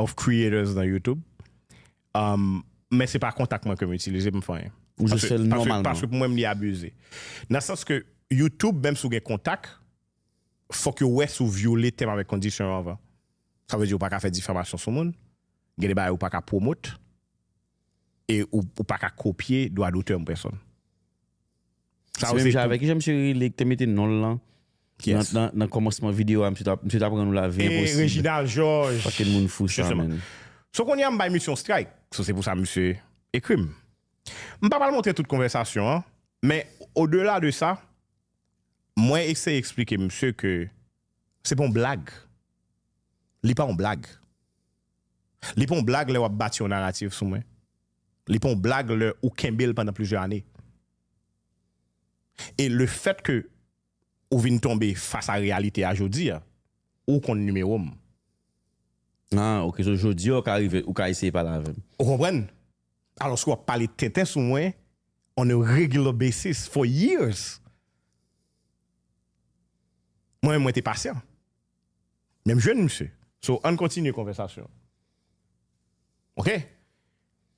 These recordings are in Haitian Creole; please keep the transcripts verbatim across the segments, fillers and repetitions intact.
of creators nan YouTube. Um, men se pa kontak mwen ke m itilize pou m fè anyen. Ou jis fè l nòmalman. Paske pou mwen, m li abize. Nan sans ke YouTube, menm si w gen kontak, fòk yo wè si w vyole tèm avèk kondisyon yo anvan. Sa vle di ou pa ka fè difamasyon sou moun, gen de bagay ou pa ka pwomot, e ou, ou pa ka kopye dwa dotè yon pèsòn. Sa se menm jan avèk ki jan misye rele ki te mete non l lan nan, nan, nan kòmansman videyo a, misye t ap rann ou lavi enposib. Reginald Georges. Fucking moun fou sa, man. So kounye a m bay misye yon strike. So se pou sa misye ekri m. M pa pral montre tout konvèsasyon an, men odela de sa, mwen eseye eksplike misye ke se pa yon blag. Li pa yon blag. Li pa yon blag lè w ap bati yon naratif sou mwen. Li pa yon blag lè ou kenbe l pandan plizyè ane. E le fèt ke ou vin tonbe fas a reyalite a jodi a, ou konn nimewo m. Ah, ok, so jodi a ou ka rive, ou ka eseye pale avè m. Ou konprann? Alòske w ap pale tenten sou mwen on a regular basis for years. Mwen menm mwen te pasyan. Men m jwenn misye. So, ann kontinye konvèsasyon. Ok?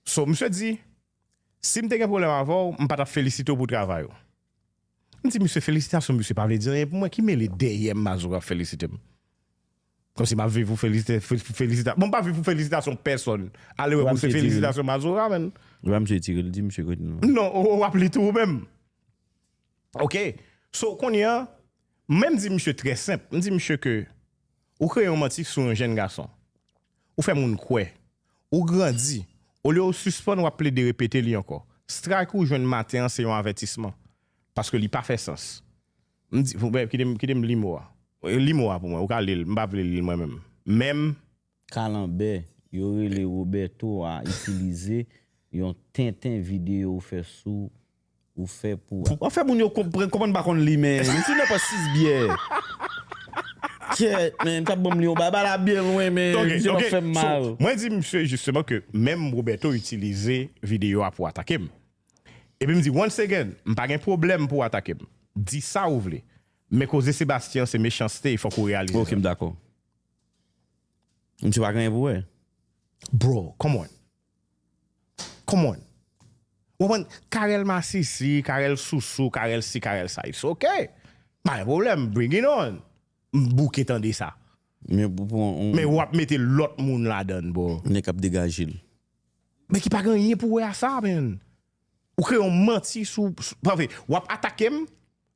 So, misye di, si m te gen pwoblèm avè w, m pa t ap felisite w pou travay ou. M di, misye, felisitasyon misye pa vle di anyen pou mwen. Ki mele dèyè m Mazora ap felisite m? Kòmsi m ap viv pou felisite, felisita, bon, m pa viv pou felisitasyon pèsòn. Alewè pou se felisitasyon Mazora, menn. Ou pa misye tire l, di misye kote nou. Non, w ap li tou ou menm. Ok. So, kounye a, mwen m di misye trè senp. M di misye ke ou kreye yon manti sou yon jèn gason. Ou fè moun kwè. Ou grandi. Olye ou sispann w ap plede repete li ankò. Strike ou jwenn maten an se yon avètisman. Paske li pa fè sans. M di, kite m, kite m li mo a. Li mo a pou mwen, ou ka li l, m pa vle li l mwen menm. Menm. Kalanbè, yo rele Roberto a itilize yon tenten videyo ou fè sou ou fè pou. W ap fè moun yo konprann, konprann pa konn li, men. Li sou nenpòt sis byè. Kyèt, men, m t ap ban m li yon bay, bay la byen lwen, men. Misye pa fè m mal. Mwen di misye, jisteman, ke menm Roberto itilize videyo a pou atake m. Epi m di, once again, m pa gen pwoblèm pou atake m. Di sa ou vle. Men koze Sebastien, se mechanste, fòk ou reyalize. Ok, m dakò. Misye pa gen anyen pou wè. Bro, come on. Come on. Ou konprann? Karèl masisi, karèl sousou, karèl si, karèl sa. It's ok. Pa gen pwoblèm. Bring it on. M bouke tande sa. Men pou, pou, on, Men w ap mete lòt moun ladan, bro. Nèg k ap degaje l. Men ki pa gen anyen pou wè a sa, man. Ou kreye yon manti sou, sou, pa vre, w ap atake m,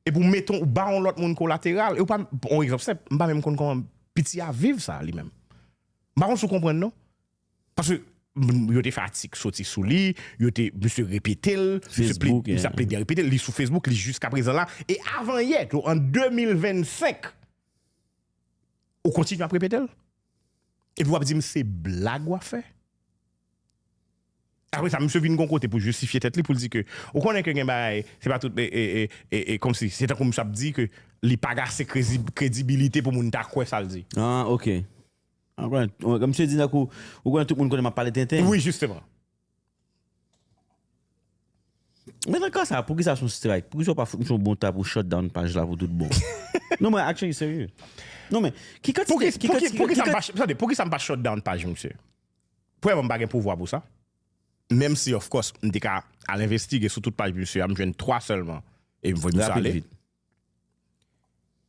epi w mete, w ba yon lòt moun kolateral, e w pa, yon egzanp senp, m pa menm konn kòman piti a viv sa, li menm. M pa konn si w konprann, non. Paske, m, yo te fè atik soti sou li, yo te, misye repete l, misye ple-, Facebook, misye ap plede repete l, li sou Facebook, li jiskaprezan la, e avan yè, tou, an de mil vennsenk, ou kontinye ap repete l? Epi w ap di m se blag w ap fè? Apre sa, misye vin gon kote pou jistifye tèt li, pou l di ke, ou konnen ke gen bagay, se pa tout, e, e, e, e, e, kòmsi, se tankou misye ap di ke li pa gen ase kredi-, kredibilite pou moun ta kwè sa l di. Ah, ok. Ah, kòm misye di, tankou, ou konnen tout moun konnen m ap pale tenten. Wi, jisteman. Men nan ka sa, poukisa se yon strike? Poukisa w pa fout misye yon bon tap ou shut down paj la pou tout bon? Non, mwen actually serye. Non, men, ki kantite, Pouki, pouki, pouki sa m pa, tande, pouki sa m pa shut down paj misye? Premyèman, m pa gen pouvwa pou sa. Menm si, of course, m te ka al envestige sou tout paj misye a, m jwenn twa sèlman. E m voye misye ale. Rapid, vit.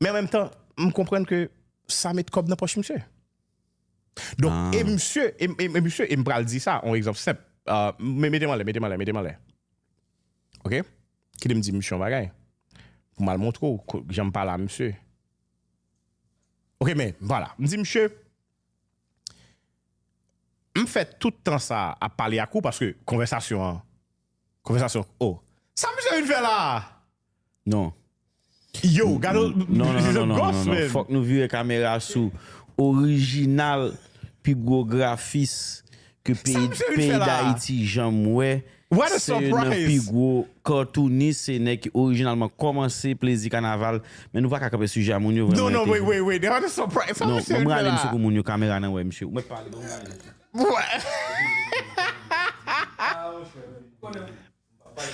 Men an menm tan, m konprann ke sa met kòb nan pòch misye. Donk, e misye, e, e, e misye, e m pral di sa, yon egzanp senp. Ah, me-, mete m anlè, mete m anlè, mete m anlè. Ok? Kite m di misye yon bagay. Pou m al montre w ko-, jan m pale a misye. Ok, men, vwala. M di misye, m fè tout tan sa ap pale ak ou paske konvèsasyon an, konvèsasyon, oh. Sa misye vin fè la a? Non. Yo, gade, non, non, non, non, non, non, non. Fòk nou vire kamera sou orijinal pi gwo grafis ke peyi, peyi Dayiti janm wè. Se youn nan pi gwo cartoonist, se nèg ki orijinalman kòmanse Plezi Kanaval. Men nou pa ka kanpe sijè a, moun yo vrèman enterese. Non, non, wait, wait, wait. What a surprise. Sa misye vin fè la? Non, ban m rale misye pou moun yo, kamera nan wè misye. Ou mèt pale, ban m rale misye.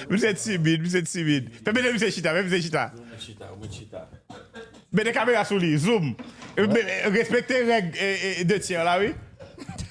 Misye timid, misye timid. Fè mete misye chita, fè misye chita. Ou mèt chita, ou mèt chita. Mete kamera sou li, zoom. Respekte règ de tyè la, wi.